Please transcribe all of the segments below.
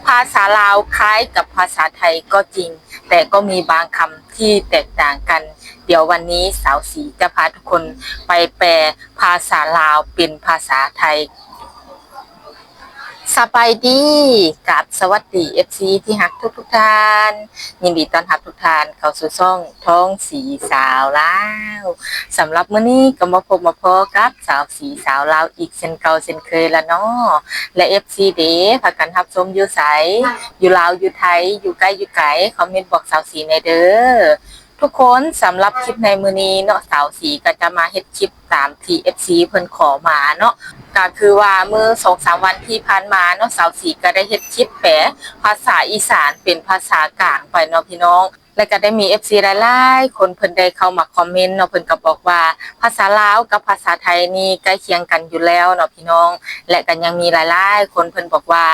ພາສາລາວຄ້າຍກັບພາສາໄທກໍຈິງ, ແຕ່ກໍມີບາງຄຳທີ່ແຕກຕ່າງກັນ. ດຽວວັນນີ້ສາວສີຈະພາທຸກຄົນໄປແປພາສາລາວເປັນພາສາໄທ. ສະບາຍດີ ກາບສະຫວັດດີ ເອັຟຊີ ທີ່ຮັກທຸກໆທ່ານ. ຍິນດີຕ້ອນຮັບທຸກທ່ານເຂົ້າສູ່ຊ່ອງ ທ້ອງສີສາວລາວ. ສຳລັບມື້ນີ້ກໍມາພົບມາພໍ້ກັບສາວສີສາວລາວອີກເຊັ່ນເກົ່າເຊັ່ນເຄີຍລະເນາະ ແລະ ເອັຟຊີ ເດ ພາກັນຮັບຊົມຢູ່ໃສ? ຢູ່ລາວ ຢູ່ໄທ ຢູ່ໃກ້ຢູ່ໄກ ຄອມເມັນບອກສາວສີແດ່ເດີທຸກຄົນ. ສຳລັບຄລິບໃນມື້ນີ້ເນາະ ສາວສີກໍຈະມາເຮັດຄລິບຕາມທີ່ ເອັຟຊີ ເພິ່ນຂໍມາເນາະ. ກໍຄືວ່າມື້ສອງສາມວັນທີ່ຜ່ານມາເນາະ ສາວສີກໍໄດ້ເຮັດຄລິບແປພາສາອີສານເປັນພາສາກາງໄປເນາະພີ່ນ້ອງ. ແລະກໍໄດ້ມີ ເອັຟຊີ ຫຼາຍໆຄົນເພິ່ນໄດ້ເຂົ້າມາຄອມເມັນເນາະ, ເພິ່ນກໍບອກວ່າພາສາລາວກັບພາສາໄທນີ້ໃກ້ຄຽງກັນຢູ່ແລ້ວເນາະພີ່ນ້ອງ. ແລະກໍຍັງມີຫຼາຍໆຄົນເພິ່ນບອກວ່າ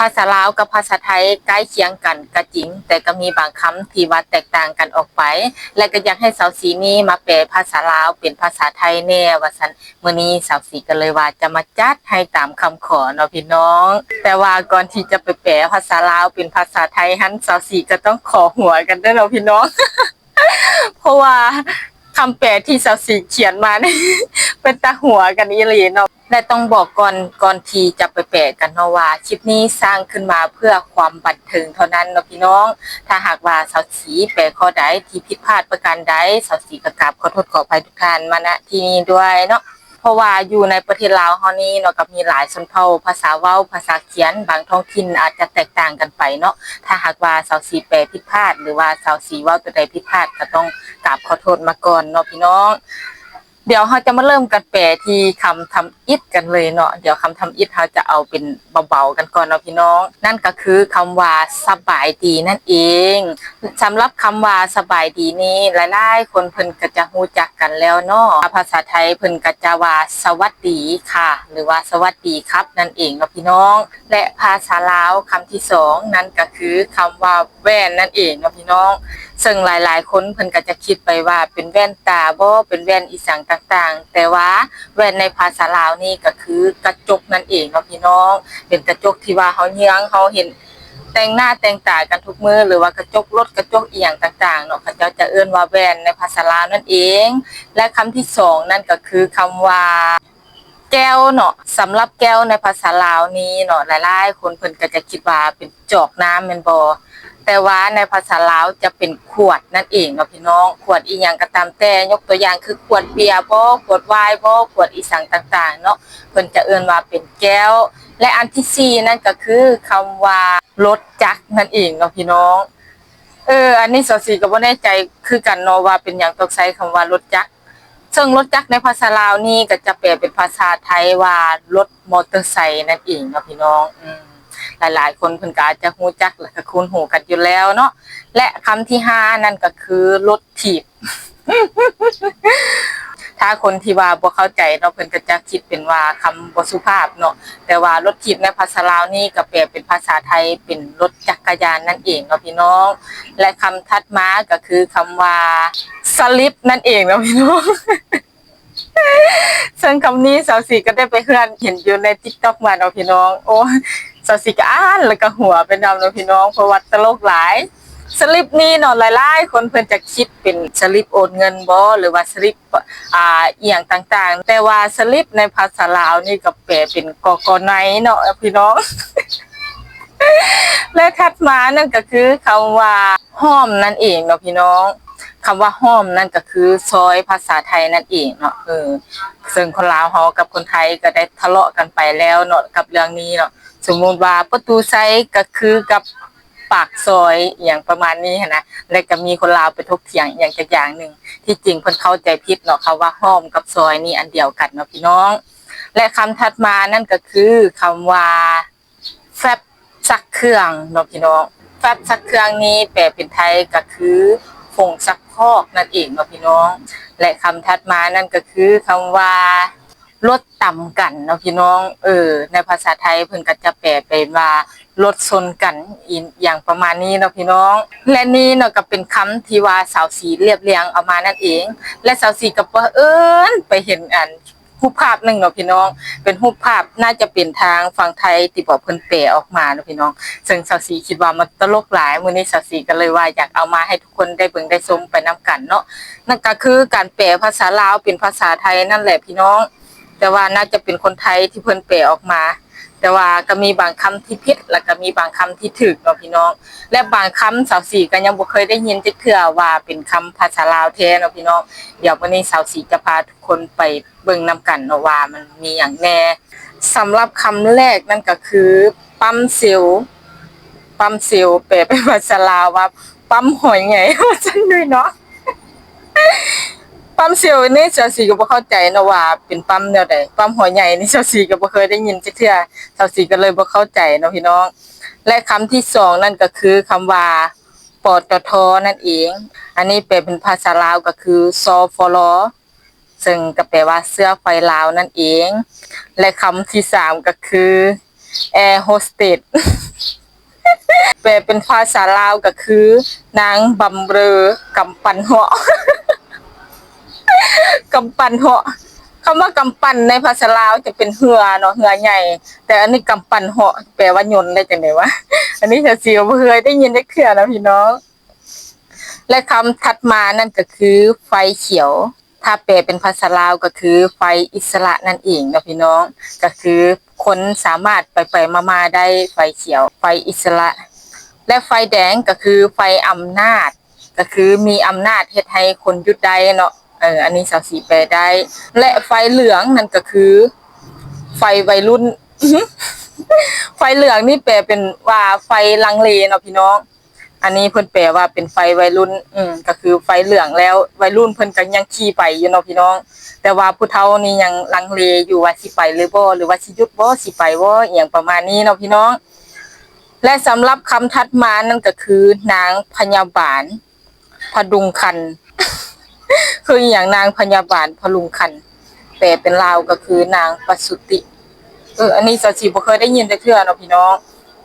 ພາສາລາວກັບພາສາໄທໃກ້ຄຽງກັນກໍຈິງ, ແຕ່ກໍມີບາງຄຳທີ່ວ່າແຕກຕ່າງກັນອອກໄປ ແລະກໍຢາກໃຫ້ສາວສີນີ້ມາແປພາສາລາວເປັນພາສາໄທແດ່ວ່າຊັ້ນ. ມື້ນີ້ສາວສີກໍເລີຍວ່າຈະມາຈັດໃຫ້ຕາມຄຳຂໍເນາະພີ່ນ້ອງ. ແຕ່ວ່າກ່ອນທີ່ຈະໄປແປພາສາລາວເປັນພາສາໄທຫັ້ນ ສາວສີກໍຕ້ອງຂໍຫົວກັນເດີເນາະພີ່ນ້ອງ ເພາະວ່າຄຳແປທີ່ສາວສີຂຽນມານີ້ ເປັນຕາຫົວກັນອີ່ຫຼີເນາະ. ແລະຕ້ອງບອກກ່ອນ ກ່ອນທີ່ຈະໄປແປກັນເນາະວ່າ ຄລິບນີ້ສ້າງຂຶ້ນມາເພື່ອຄວາມບັນເທີງເທົ່ານັ້ນເນາະພີ່ນ້ອງ. ຖ້າຫາກວ່າສາວສີແປຂໍ້ໃດທີ່ຜິດພາດປະການໃດ ສາວສີກໍກາບຂໍໂທດຂໍອະໄພທຸກທ່ານມາ ນະ ທີ່ນີ້ດ້ວຍເນາະ. ເພາະວ່າຢູ່ໃນປະເທດລາວເຮົານີ້ເນາະ ກໍມີຫຼາຍຊົນເຜົ່າ, ພາສາເວົ້າ, ພາສາຂຽນ, ບາງທ້ອງຖິ່ນອາດຈະແຕກຕ່າງກັນໄປເນາະ. ຖ້າຫາກວ່າສາວສີແປຜິດພາດ ຫຼືວ່າສາວສີເວົ້າຕົວໃດຜິດພາດ ກໍຕ້ອງກາບຂໍໂທດມາກ່ອນເນາະພີ່ນ້ອງ. ດຽວເຮົາຈະມາເລີ່ມກັນແປທີ່ຄຳທຳອິດກັນເລີຍເນາະ. ດຽວຄຳທຳອິດເຮົາຈະເອົາເປັນເບົາໆກັນກ່ອນເນາະພີ່ນ້ອງ. ນັ້ນກໍຄືຄຳວ່າສະບາຍດີນັ້ນເອງ. ສຳລັບຄຳວ່າສະບາຍດີນີ້ ຫຼາຍໆຄົນເພິ່ນກໍຈະຮູ້ຈັກກັນແລ້ວເນາະ. ພາສາໄທເພິ່ນກໍຈະວ່າສະຫວັດດີຄ່ະ ຫຼືວ່າສະຫວັດດີຄັບນັ້ນເອງເນາະພີ່ນ້ອງ. ແລະພາສາລາວຄຳທີສອງນັ້ນກໍຄືຄຳວ່າແວ່ນນັ້ນເອງເນາະພີ່ນ້ອງ. ເຊິ່ງຫຼາຍໆຄົນເພິ່ນກໍຈະຄິດໄປວ່າເປັນແວ່ນຕາບໍ ເປັນແວ່ນອີ່ຫຍັງຕ່າງໆ, ແຕ່ວ່າແວ່ນໃນພາສາລາວນີ້ກໍຄືກະຈົກນັ້ນເອງເນາະພີ່ນ້ອງ. ເປັນກະຈົກທີ່ວ່າເຮົາເຍືອງ ເຮົາເຫັນແຕ່ງໜ້າແຕ່ງຕາກັນທຸກມື້ ຫຼືວ່າກະຈົກລົດ ກະຈົກອີ່ຫຍັງຕ່າງໆເນາະ ເຂົາເຈົ້າຈະເອີ້ນວ່າແວ່ນໃນພາສາລາວນັ້ນເອງ. ແລະຄຳທີສອງນັ້ນກໍຄືຄຳວ່າ ແກ້ວເນາະ. ສຳລັບແກ້ວໃນພາສາລາວນີ້ເນາະ ຫຼາຍໆຄົນເພິ່ນກໍຈະຄິດວ່າເປັນຈອກນ້ຳແມ່ນບໍ່? ແຕ່ວ່າໃນພາສາລາວຈະເປັນຂວດນັ້ນເອງເນາະພີ່ນ້ອງ. ຂວດອີ່ຫຍັງກໍຕາມແຕ່, ຍົກຕົວຢ່າງຄືຂວດເບຍບໍ, ຂວດວາຍບໍ, ຂວດອີ່ຫຍັງຕ່າງໆເນາະ, ເພິ່ນຈະເອີ້ນວ່າເປັນແກ້ວ. ແລະອັນທີສີ່ນັ້ນກໍຄືຄຳວ່າລົດຈັກນັ້ນເອງເນາະພີ່ນ້ອງ. ເອີ ອັນນີ້ສາວສີກໍບໍ່ແນ່ໃຈຄືກັນເນາະ ວ່າເປັນຫຍັງຕ້ອງໃຊ້ຄຳວ່າລົດຈັກ. ເຊິ່ງລົດຈັກໃນພາສາລາວນີ້ກໍຈະແປເປັນພາສາໄທວ່າລົດມໍເຕີໄຊນັ້ນເອງເນາະພີ່ນ້ອງ. ອືມ ຫຼາຍໆຄົນເພິ່ນກໍອາດຈະຮູ້ຈັກ ແລະກໍຄຸ້ນຫູກັນຢູ່ແລ້ວເນາະ. ແລະຄຳທີຫ້ານັ້ນກໍຄືລົດຖີບ. ຖ້າຄົນທີ່ວ່າບໍ່ເຂົ້າໃຈເນາະ ເພິ່ນກໍຈະຄິດເປັນວ່າຄຳບໍ່ສຸພາບເນາະ, ແຕ່ວ່າລົດຖີບໃນພາສາລາວນີ້ກໍແປເປັນພາສາໄທເປັນລົດຈັກກະຍານນັ້ນເອງເນາະພີ່ນ້ອງ. ແລະຄຳຖັດມາກໍຄືຄຳວ່າສະລິບນັ້ນເອງເນາະພີ່ນ້ອງ. ເຊິ່ງຄຳນີ້ສາວສີກໍໄດ້ໄປເຮືອນເຫັນຢູ່ໃນ TikTok ມາເນາະພີ່ນ້ອງ. ໂອ້ຍ ສາວສີກໍອ່ານແລ້ວກໍຫົວໄປນຳເນາະພີ່ນ້ອງ ເພາະວ່າຕະຫຼົກຫຼາຍ. ສະລິບນີ້ເນາະ ຫຼາຍໆຄົນເພິ່ນຈະຄິດເປັນສະລິບໂອນເງິນບໍ ຫຼືວ່າສະລິບ ອ່າ ອີ່ຫຍັງຕ່າງໆ, ແຕ່ວ່າສະລິບໃນພາສາລາວນີ້ກໍແປເປັນ ກກ ໄນເນາະພີ່ນ້ອງ. ແລະຖັດມານັ້ນກໍຄືຄຳວ່າຫ້ອມນັ້ນເອງເນາະພີ່ນ້ອງ. ຄຳວ່າຫ້ອມນັ້ນກໍຄືຊອຍພາສາໄທນັ້ນເອງເນາະ. ເອີ ເຊິ່ງຄົນລາວເຮົາກັບຄົນໄທກໍໄດ້ທະເລາະກັນໄປແລ້ວເນາະກັບເລື່ອງນີ້ເນາະ. ສົມມຸດວ່າປະຕູໄຊກໍຄືກັບປາກຊອຍ ອີ່ຫຍັງປະມານນີ້ຫັ້ນນະ, ແລະກໍມີຄົນລາວໄປຖົກຖຽງອີ່ຫຍັງຈັກຢ່າງໜຶ່ງ. ທີ່ຈິງເພິ່ນເຂົ້າໃຈຜິດເນາະ, ຄຳວ່າຫ້ອມກັບຊອຍນີ້ອັນດຽວກັນເນາະພີ່ນ້ອງ. ແລະຄຳຖັດມານັ້ນກໍຄືຄຳວ່າ ແຟັບຊັກເຄື່ອງເນາະພີ່ນ້ອງ. ແຟັບຊັກເຄື່ອງນີ້ແປເປັນໄທກໍຄືຜົງຊັກຟອກນັ້ນເອງເນາະພີ່ນ້ອງ. ແລະຄຳຖັດມານັ້ນກໍຄືຄຳວ່າລົດຕຳກັນເນາະພີ່ນ້ອງ. ເອີ ໃນພາສາໄທເພິ່ນກໍຈະແປເປັນວ່າລົດຊົນກັນ ອີ່ຫຍັງປະມານນີ້ເນາະພີ່ນ້ອງ. ແລະນີ້ເນາະກໍເປັນຄຳທີ່ວ່າສາວສີລຽບລຽງເອົາມານັ້ນເອງ. ແລະສາວສີກໍບັງເອີນໄປເຫັນອັນ ຮູບພາບໜຶ່ງເນາະພີ່ນ້ອງ, ເປັນຮູບພາບ ໜ້າຈະເປັນທາງຝັ່ງໄທທີ່ວ່າເພິ່ນແປອອກມາເນາະພີ່ນ້ອງ. ເຊິ່ງສາວສີຄິດວ່າມັນຕະຫຼົກຫຼາຍ, ມື້ນີ້ສາວສີກໍເລີຍວ່າຢາກເອົາມາໃຫ້ທຸກຄົນໄດ້ເບິ່ງໄດ້ຊົມໄປນຳກັນເນາະ. ນັ້ນກໍຄືການແປພາສາລາວເປັນພາສາໄທນັ້ນແຫຼະພີ່ນ້ອງ, ແຕ່ວ່າໜ້າຈະເປັນຄົນໄທທີ່ເພິ່ນແປອອກມາ. ແຕ່ວ່າກໍມີບາງຄຳທີ່ຜິດ ແລ້ວກໍມີບາງຄຳທີ່ຖືກເນາະພີ່ນ້ອງ. ແລະ ບາງຄຳສາວສີກໍຍັງບໍ່ເຄີຍໄດ້ຍິນຈັກເທື່ອວ່າເປັນຄຳພາສາລາວແທ້ເນາະພີ່ນ້ອງ. ດຽວມື້ນີ້ສາວສີຈະພາທຸກຄົນໄປເບິ່ງນຳກັນເນາະວ່າມັນມີຫຍັງແດ່. ສຳລັບຄຳແລກນັ້ນກໍຄື ປ້ຳເຊວ. ປ້ຳເຊວ ແປເປັນພາສາລາວວ່າ ປ້ຳຫອຍໃຫຍ່ ວ່າຊັ້ນເລີຍເນາະ. ປ້ຳເຊວນີ້ສາວສີກໍບໍ່ເຂົ້າໃຈເນາະວ່າເປັນປ້ຳແນວໃດ, ປ້ຳຫອຍໃຫຍ່ນີ້ສາວສີກໍບໍ່ເຄີຍໄດ້ຍິນຈັກເທື່ອ, ສາວສີກໍເລີຍບໍ່ເຂົ້າໃຈເນາະພີ່ນ້ອງ. ແລະ ຄຳທີສອງນັ້ນກໍຄືຄຳວ່າ ປຕທ ນັ້ນເອງ. ອັນນີ້ແປເປັນພາສາລາວກໍຄື ຊຟລ ເຊິ່ງກໍແປວ່າເຊື້ອໄຟລາວນັ້ນເອງ. ແລະ ຄຳທີສາມກໍຄື ແອໂຮສເຕສ ແປເປັນພາສາລາວກໍຄື ນາງບຳເຣີກຳປັ່ນເຫາະ. ກຳປັ່ນເຫາະ, ຄຳວ່າກຳປັ່ນໃນພາສາລາວຈະເປັນເຮືອເນາະ, ເຮືອໃຫຍ່, ແຕ່ອັນນີ້ກຳປັ່ນເຫາະ ແປວ່າຍົນໄດ້ຈັ່ງໃດວະ? ອັນນີ້ສາວສີກໍບໍ່ເຄີຍໄດ້ຍິນຈັກເທື່ອນະພີ່ນ້ອງ. ແລະ ຄຳຖັດມານັ້ນກໍຄື ໄຟຂຽວ. ຖ້າແປເປັນພາສາລາວກໍຄື ໄຟອິດສະຫຼະນັ້ນເອງເນາະພີ່ນ້ອງ, ກໍຄືຄົນສາມາດໄປໆມາໆໄດ້, ໄຟຂຽວ ໄຟອິດສະຫຼະ. ແລະ ໄຟແດງກໍຄື ໄຟອຳນາດ, ກໍຄືມີອຳນາດເຮັດໃຫ້ຄົນຢຸດໄດ້ເນາະ. ເອີ ອັນນີ້ສາວສີແປໄດ້. ແລະ ໄຟເຫຼືອງນັ້ນກໍຄື ໄຟໄວລຸ້ນ. ໄຟເຫຼືອງນີ້ແປເປັນວ່າ ໄຟລັງເລເນາະພີ່ນ້ອງ. ອັນນີ້ເພິ່ນແປວ່າເປັນໄຟໄວລຸ້ນ, ອືມ ກໍຄືໄຟເຫຼືອງແລ້ວ ໄວລຸ້ນເພິ່ນກໍຍັງຂີ່ໄປຢູ່ເນາະພີ່ນ້ອງ, ແຕ່ວ່າຜູ້ເຖົ້ານີ້ຍັງລັງເລຢູ່ວ່າຊິໄປຫຼືບໍ່ ຫຼືວ່າຊິຢຸດບໍ່ ຊິໄປບໍ່ ອີ່ຫຍັງປະມານນີ້ເນາະພີ່ນ້ອງ. ແລະ ສຳລັບຄຳຖັດມານັ້ນກໍຄື ນາງພະຍາບານພະດຸງຄັນ. ຄືອີ່ຫຍັງ ນາງພະຍາບານພະດຸງຄັນ? ແປເປັນລາວກໍຄື ນາງປະສຸຕິ. ເອີ ອັນນີ້ສາວສີບໍ່ເຄີຍໄດ້ຍິນຈັກເທື່ອເນາະພີ່ນ້ອງ,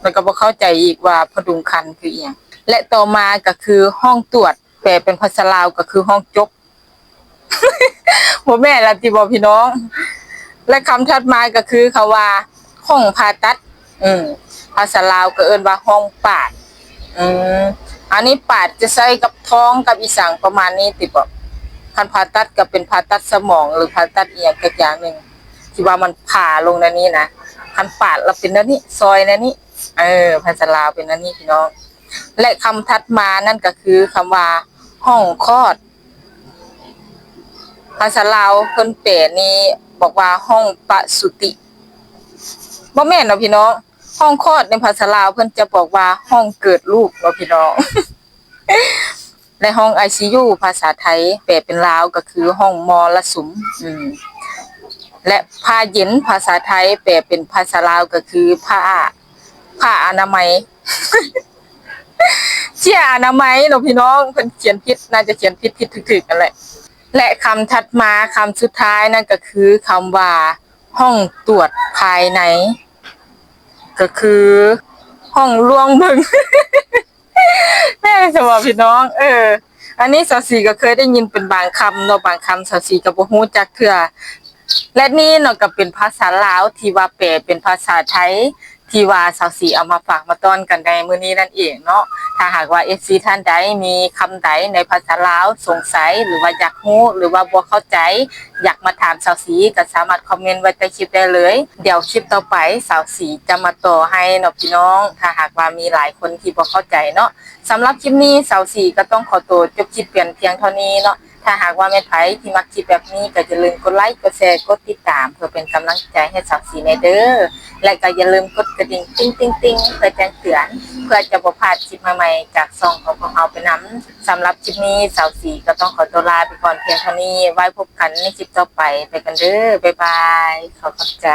ແລ້ວກໍບໍ່ເຂົ້າໃຈອີກວ່າພະດຸງຄັນຄືອີ່ຫຍັງ. ແລະ ຕໍ່ມາກໍຄື ຫ້ອງຕວດ, ແປເປັນພາສາລາວກໍຄື ຫ້ອງຈົກ. ບໍ່ແມ່ນລະຕິບໍພີ່ນ້ອງ? ແລະ ຄຳຖັດມາກໍຄືຄຳວ່າ ຫ້ອງຜ່າຕັດ. ອືມ ພາສາລາວກໍເອີ້ນວ່າ ຫ້ອງປາດ. ອືມ ອັນນີ້ປາດຈະໃຊ້ກັບທ້ອງກັບອີ່ສັງປະມານນີ້ຕິບໍ? ຄັນຜ່າຕັດກໍເປັນຜ່າຕັດສະໝອງ ຫຼື ຜ່າຕັດອີ່ຫຍັງຈັກຢ່າງໜຶ່ງ ທີ່ວ່າມັນຜ່າລົງແນວນີ້ນະ, ຄັນປາດລະເປັນແນວນີ້ ຊອຍແນວນີ້. ເອີ ພາສາລາວເປັນແນວນີ້ພີ່ນ້ອງ. ແລະ ຄຳຖັດມານັ້ນກໍຄືຄຳວ່າ ຫ້ອງຄອດ. ພາສາລາວເພິ່ນແປນີ້ບອກວ່າ ຫ້ອງປະສຸຕິ. ບໍ່ແມ່ນເນາະພີ່ນ້ອງ, ຫ້ອງຄອດໃນພາສາລາວເພິ່ນຈະບອກວ່າ ຫ້ອງເກີດລູກເນາະພີ່ນ້ອງ. ແລະ ຫ້ອງໄອຊີຢູ ພາສາໄທແປເປັນລາວກໍຄື ຫ້ອງມໍລະສຸມ. ອືມ ແລະ ຜ້າເຢັນ ພາສາໄທແປເປັນພາສາລາວກໍຄື ຜ້າ ຜ້າອະນາໄມ. ເຊຍອະນາໄມເນາະພີ່ນ້ອງ, ເພິ່ນຂຽນຜິດ ໜ້າຈະຂຽນຜິດໆຖືກໆນັ້ນແຫຼະ. ແລະ ຄຳຖັດມາ ຄຳສຸດທ້າຍນັ້ນກໍຄືຄຳວ່າ ຫ້ອງຕວດພາຍໃນ ກໍຄື ຫ້ອງລວງເບິ່ງ. ແມ່ນຊະບໍ່ພີ່ນ້ອງ? ເອີ ອັນນີ້ສາວສີກໍເຄີຍໄດ້ຍິນເປັນບາງຄຳເນາະ, ບາງຄຳສາວສີກໍບໍ່ຮູ້ຈັກເທື່ອ. ແລະ ນີ້ເນາະກໍເປັນພາສາລາວທີ່ວ່າແປເປັນພາສາໄທ ທີ່ວ່າສາວສີເອົາມາຝາກມາຕ້ອນກັນໃນມື້ນີ້ນັ້ນເອງເນາະ. ຖ້າຫາກວ່າເອັຟຊີທ່ານໃດມີຄຳໃດໃນພາສາລາວສົງໄສ ຫຼືວ່າຢາກຮູ້ ຫຼືວ່າບໍ່ເຂົ້າໃຈ ຢາກມາຖາມສາວສີ ກໍສາມາດຄອມເມັນໄວ້ໃຕ້ຄລິບໄດ້ເລີຍ. ດຽວຄລິບຕໍ່ໄປສາວສີຈະມາຕໍ່ໃຫ້ເນາະພີ່ນ້ອງ, ຖ້າຫາກວ່າມີຫຼາຍຄົນທີ່ບໍ່ເຂົ້າໃຈເນາະ. ສຳລັບຄລິບນີ້ສາວສີກໍຕ້ອງຂໍໂຕຈົບຄລິບເປັນພຽງເທົ່ານີ້ເນາະ. ຖ້າຫາກວ່າແມ່ນໃຜທີ່ມັກຄລິບແບບນີ້ ກໍຢ່າລືມກົດໄລ ກົດແຊ ກົດຕິດຕາມ ເພື່ອເປັນກຳລັງໃຈໃຫ້ສາວສີແດ່ເດີ ແລະ ກໍຢ່າລືມກົດກະດິ່ງຕິງໆໆ ເພື່ອແຈ້ງເຕືອນ ເພື່ອຈະບໍ່ພາດຄລິບໃໝ່ໆຈາກຊ່ອງຂອງພວກເຮົາໄປນຳ. ສຳລັບຄລິບນີ້ສາວສີກໍຕ້ອງຂໍຕົວລາໄປກ່ອນພຽງເທົ່ານີ້, ໄວ້ພົບກັນໃນຄລິບຕໍ່ໄປ. ໄປກັນເດີ ບາຍບາຍ ຂໍຂອບໃຈ.